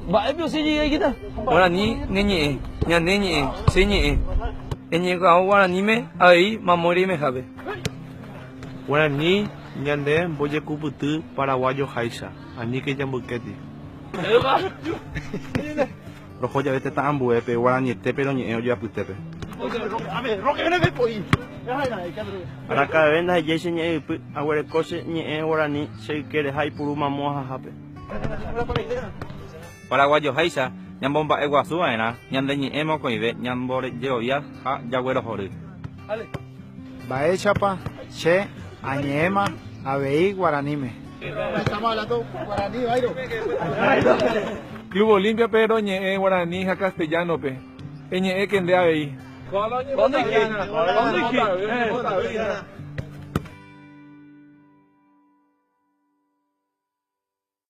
Mba'épe osẽ jey aikita? Guarani ne ñe'ẽ, ñane ñe'ẽ, che ñe'ẽ. Eñe'ẽkuaávo guaraníme avei mamo reimehápe. Guarani ñande mbojekupyty paraguayo háicha, aníke jamboykéti. Roho jave tetã ambuépe, guaranietépe roñe'ẽ ojoapytépe. Araka'eve ndahejái che ñe'ẽ ypy, aguereko che ñe'ẽ guarani che ykére ha aipuru mamo ahahápe. Paraguayoháicha ñamomba'eguasu va'erã ñande ñe'ẽ mokõive ñambojerovia ha jaguerohory. Mba'éichapa che añe'ẽma avei guaraníme. Club Olimpia-pe roñe'ẽ guarani ha castellano-pe. Eñe'ẽke nde avei.